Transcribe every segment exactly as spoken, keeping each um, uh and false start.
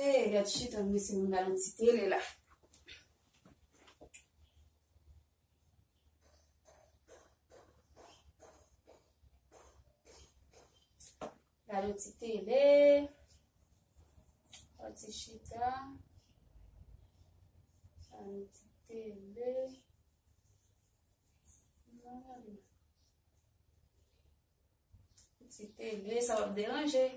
Hey, gad chita, m resi m gade yon ti tele la. Gade yon ti tele. Yon ti chita. Gade yon ti tele. Ti tele, sa p ap deranje.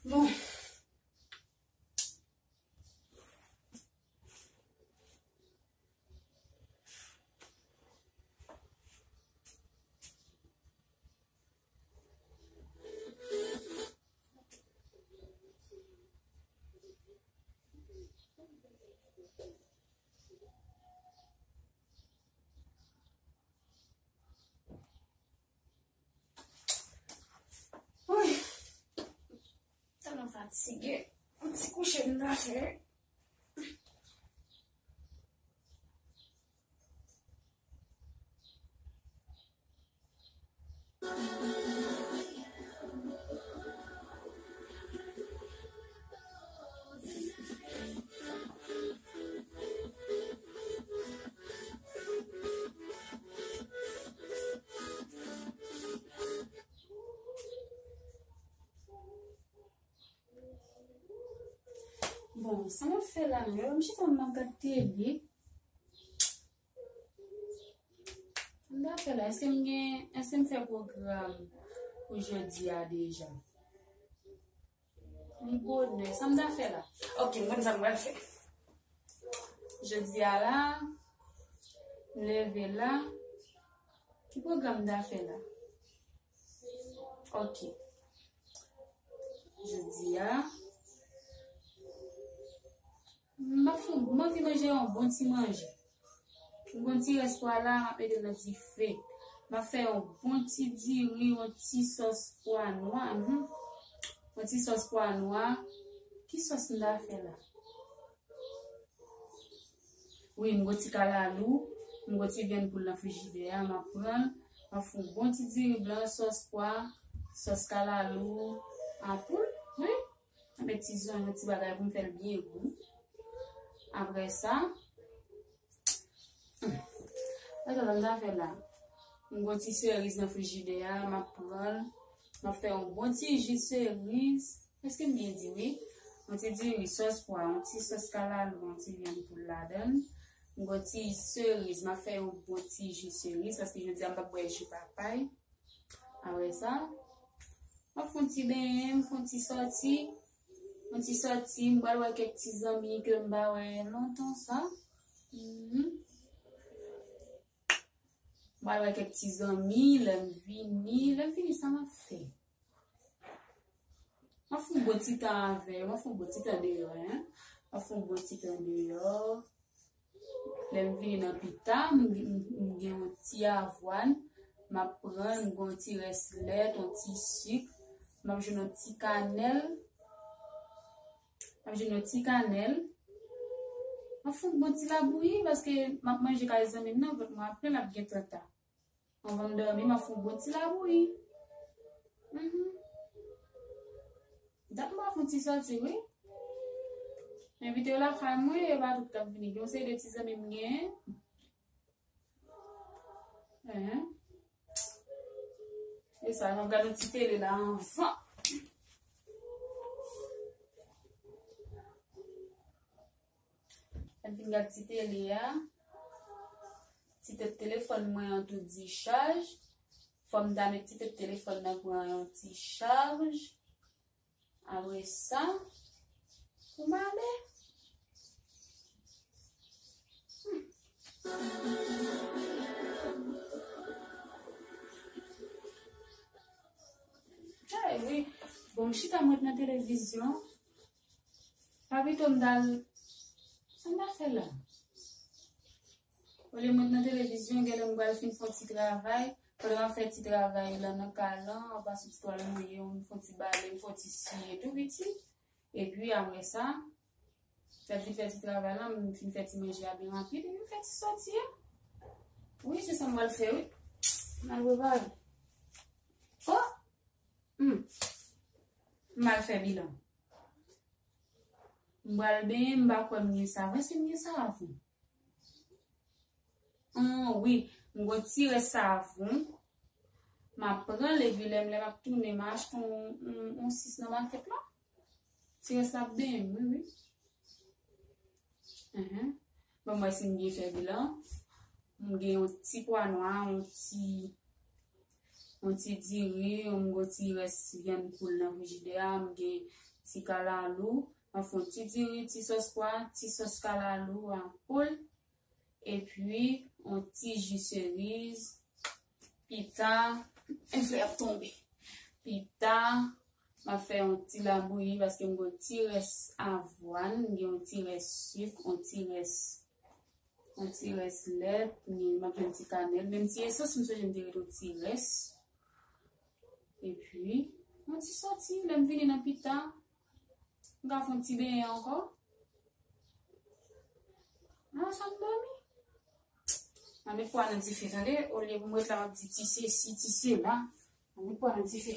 Bon. Wi. Tèlman fatige. Yon ti kouche m ta fè. Bon, sa m ap fè la menm? M chita m ap gad tele. M ta fè la, èske m gen, èske m fè pwogram pou jodi a deja? Li bonè, sa m ta fè la? Ok, m konn sa m pral fè. Jodi a la, m leve la. Ki pwogram m ta fè la? Ok. Jodi a, m ap fè, m anvi manje yon bon ti manje. M gon ti rès pwa la, m ap mete l nan dife. M ap fè yon bon ti diri, yon ti sòs pwa nwa. Mhm. Yon ti sòs pwa nwa. Ki sòs m ta fè la? Wi, m gon ti kalalou, m gon ti vyann poul nan frijidè a, m ap pran l, m ap fè yon bon ti diri blan, sòs pwa, sòs kalalou, a poul, wi. M ap met ti zonyon, ti bagay pou m fè l byen gou. Apre sa, hmm, gade sa m ta fè la. M gon ti seriz nan frijidè a, m ap pran l, m ap fè yon bon ti ji seriz. Èske m byen di wi? Yon ti diri sòs pwa, yon ti sòs kalalou, yon ti vyann poul ladan l. M gon ti seriz, m ap fè yon bon ti ji seriz, paske jodi a m p ap bwè ji papay. Apre sa, m ap fè yon ti benyen, m fè yon ti sòti. Yon ti sòti, m pral wè kèk ti zanmi ke m pa wè lontan sa. Mhm. M pral wè kèk ti zanmi, lè m vini, lè m vini, sa m ap fè? M ap fè yon bon ti tan avè yo, m ap fè yon bon ti tan deyò, en. M ap fè yon bon ti tan deyò. Lè m vini nan pita, m, m, m gen yon ti avwàn, m ap pran, m gen yon ti rès lèt, yon ti sik, m ap jwenn yon ti kanèl, m ap jwenn yon ti kanèl. M ap fè yon bon ti labouyi, paske m ap manje kay zanmi m nan, vant mwen ap plen, l ap gen tanta. Anvan m dòmi, m ap fè yon bon ti labouyi. Mhm. Dat m pa fè yon ti sòti, wi. M envite yo lakay mwen, e pa tout k ap vini. Gen yon seri de ti zanmi m genyen. Enhen. E sa, nou gade yon ti tele la anvan. Lè m fin gad ti tele a, ti tèt telefòn mwen an tou dichaj. Fò m ta met ti tèt telefòn nan pran yon ti chaj. Apre sa, pou m ale. Hmm. Ay, wi. Bon, m chita m ret nan televizyon. Pito m t al, sa m t al fè la? Olye m ret nan televizyon, genlè m pral fin fè yon ti travay. Pandan m ap fè ti travay lan nan kay lan, anba sou ti twal mwen yo, m fè yon ti bale, m fè yon ti siye tou piti. Epi apre sa, m ap vin fè ti travay lan, m fin fè ti manje a byen rapid, epi m fè ti sòti a. Wi, se sa m pral fè, wi. M al prepare. Oh! Hmm. M al fè bilan. M pral benyen, m pa kwè m gen savon. Èske m gen savon? An, wi, m gon ti rès savon. M ap pran l epi lè m, lè m ap tounen, m achte yon, yon, yon sis nan makèt la. Ti rès la ap benyen m, wi, wi. Enhen. Ban m wè si m byen fè bilan. M gen yon ti pwa nwa, yon ti, yon ti diri, m gon ti rès vyann poul nan frijidè a, m gen ti kalalou. M ap fè yon ti diri, ti sòs pwa, ti sòs kalalou a poul. Epi, yon ti ji seriz. Pita, e flè ap tonbe. Pita, m ap fè yon ti labouyi paske m gen yon ti rès avwàn, m gen yon ti rès sik, yon ti rès, yon ti rès lèt, m gen, m ap fè yon ti kanèl, menm ti esans, m sonje m te rete yon ti rès. Epi, yon ti sòti, lè m vini nan pita, m ka fè yon ti benyen ankò. Nan sa m dòmi. Mwen met pwa nan dife, tande? Olye pou m ret la, m ap di ti sesi, ti sela. Mwen met pwa nan dife.